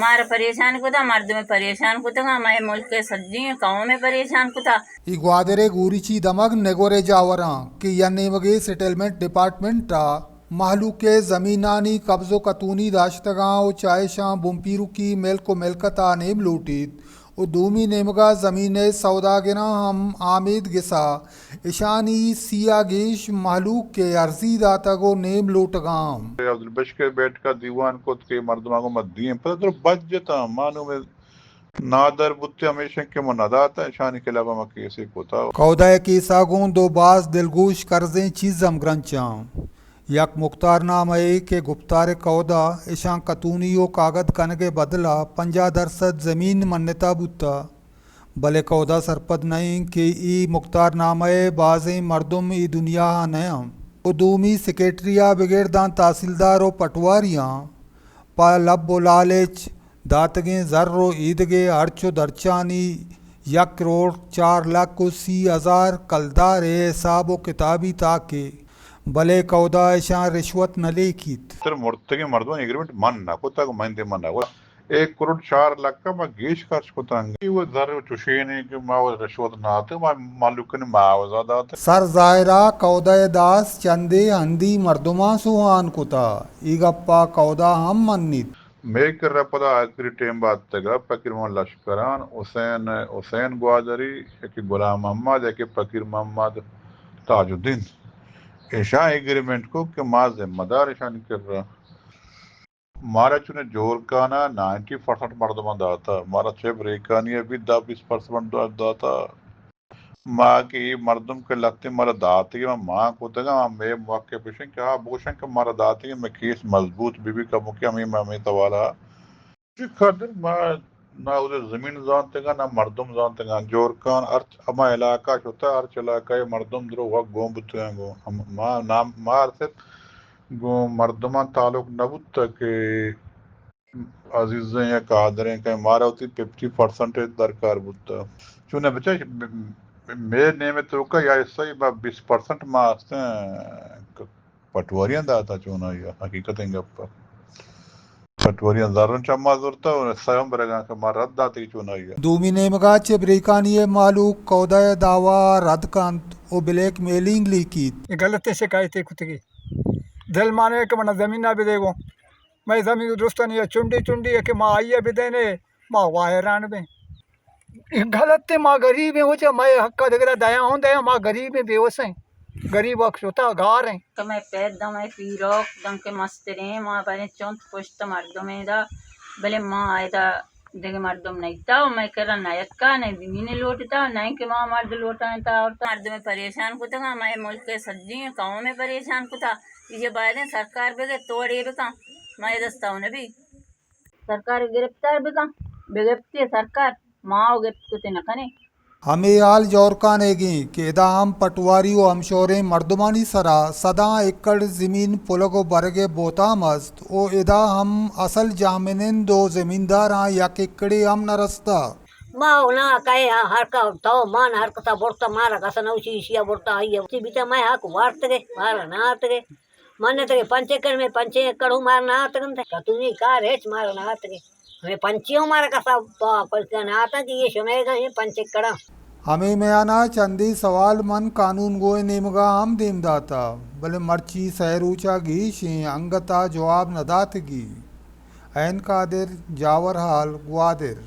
مارا پریشان کتا، مردم پریشان کتگاں، مئے ملک ءِ سجیں قوم ءَ پریشان کتا۔ اے گوادر ءِ گوریچی دمگ نگور ءِ جاوراں کہ یک نیمگے سیٹلمنٹ ڈیپارٹمنٹ ءَ مہلوک ءِ زمینانی قبض ءُ کتونی داشتگاں ءُ چہ اشاں بنپیرکی ملک ءُ ملکت ءَ نیم لوٹیت ءُ دومی نیمگ ءَ زمین ءِ سوداگراں ہم آمید گس ءَ اشانی سی ءَ گیش مہلوک ءَ ارزی داتگ ءُ نیم لوٹگاں۔ عبدالبشک ءَ بیٹک ءَ دیوان کت کہ مردماں گوں ما دیم پدا در بجتاں، ما نوں نادر بوت، ہمیش انت کہ ما نداتہ، اشانی خلاف ما کیسے کتا۔ کئودا ءِ کیس ءَ گوں دو باز دلگوش کرزیں چیز ہم گرنچاں۔ یک مکتار نامہ ءَ کہ گپتار کئودا اشاں کتونی ءُ کاگد کنگ ءِ بدل ءَ پنجاہ درسد زمین منتا بوتہ، بلے کئودا سرپد نہ انت کہ اے مکتار نامہ ءِ بازیں مردم اے دنیا ءَ نہ انت ءُ دومی سیکرٹری ءَ بگر داں تحصیلدار ءُ پٹواریاں پہ لب ءُ لالچ داتگیں زر ءُ ایدگہ ہرچ ءُ درچانی یک کروڑ چار لکھ ءُ سی ہزار کلدار ءِ حساب ءُ کتابی تاکے، بلے کئودا اشاں رشوت نہ لیکیت۔ تر مرتگیں مردمانی ایگریمنٹ من نہ کتگ، من دے من نہ کتگ۔ ایک کروڑ چار لکھ ءَ ما گیش خرچ کتگ۔ اے وت زر چوشینے کہ ما وت رشوت نہ داتگ، ما مہلوکانی معاوضہ داتگ۔ سر ظاہر ءَ کئودا ءِ داس چندے ہندی مردماں سوہان کتا، اے گپ ءَ کئودا ہم منیت۔ مئے کرا پدا آخری ٹائم ءَ اتکگ فقیر محمد لشکران، حسین، حسین گوادری، یکے غلام محمد، یکے فقیر محمد تاج الدین۔ ایشاں ایگریمنٹ کو کہ ما ذمہ دار ایشانی کرا۔ مارا چون جورکان ءَ نائنٹی پرسنٹ مردماں داتا، مارا چہ بریکانی ءَ بھی دہ بیست پرسنٹ دا-، داتا۔ ما کہ اے مردم کہ لہتیں مارا داتگی، ما مان کتگاں، مئے موقف اش انت کہ آ بگوشن کہ مارا داتگی، مئے کیس مضبوط بہ بی، کموکے ہمے، ہمے سوال ءَ۔ چی قدر ما نہ اود زمین زانتگاں، نہ مردم زانتگاں۔ جورکان ہرچ ہما علاقہ شتا، ہرچ علاقہ ءِ مردم درو وک گون بوتگاں گوں۔ ہم-، ما نام، ما ہرچ گوں مردماں تعلق نہ بوتگ کہ عزیزیں یا قادریں کہ مارا وتی پنچاس پرسنٹ درکار بوتگ۔ چون بچار مئے نیم ءِ توکا یا حصہ با بیست پرسنٹ ما ہستیں پٹواریاں داتا، چون آئی ءَ حقیقتیں گپ ءَ۔ پٹواریاں زرن چہ ما زرتا ءُ حصہ ہم برگاں کہ ما رد داتی، چون آئی ءَ۔ دومی نیمگا چہ بریکانی ءِ مہلوک کئودا ءِ دعوی ءَ رد کنت ءُ بلیک میلنگ لیکیت۔ اے غلط شکایتے کتگی۔ دل مانے کہ منا زمین ءَ بدے گوں۔ مئے زمین درستانی ءَ چنڈی چنڈی ءَ کہ ما آئی ءَ بدینے، ما وایران بیں۔ اے غلط ایں، ما غریب ایں، وجہ مئے حق ءَ دگرا دیا ہوں دیا، ما غریب ایں، بے وس ایں۔ غریب حق شتا گار ایں۔ کہ مئے پید داں، مئے پیروک داں کہ مستریں، ما باریں چنت پشت مردمے دا، بلے ما ایدا دگہ مردم نیتا و مئے کرا نیتکا، نئے زمین لوٹتا، نئے کہ ما مرد لوٹائینتا آورتا۔ مردم پریشان کتگا، مئے ملک سجیں قوم پریشان کتا۔ یہ بایدیں سرکار بگے توڑے بکن، مئے دستا و نبی۔ سرکار گرفتار بکن، بگپتی سرکار، ما و گپت کتے نکنے۔ ہمے حال جورکان ئیگیں کہ ادا ہم پٹواری و ہمشوریں مردمانی سرا سداں ایکڑ زمین پلگ و برگ ء بہتام است و ادا ہم اصل جاہمنند و زمینداراں یک ایکڑے ہم نہ رستہ۔ ما و نا کئے ہر کا تو مان ہر کسا برتا، مارا کسا نوشی ایشیا برتا، آئی وتی بیتا مئے حق وارتگے، مارا نہ آتگے۔ من تگے پنچ ایکڑ، میں پنچ ایکڑ ہوں مار نہ آتگن تے۔ کتونی کار ہچ مار نہ آتگے۔ ہمیں پنچیوں مار کسا پا-، پلکا نہ آتا کہ یہ شمے گا یہ پنچ ایکڑا۔ ہمے میانا چندے سوال من قانون گوئے نیمگا ہم دیم داتا، بلے مرچی سہ روچا گیشیں انگتا جواب نہ داتگی۔ عین قادر، جاور حال، گوادر۔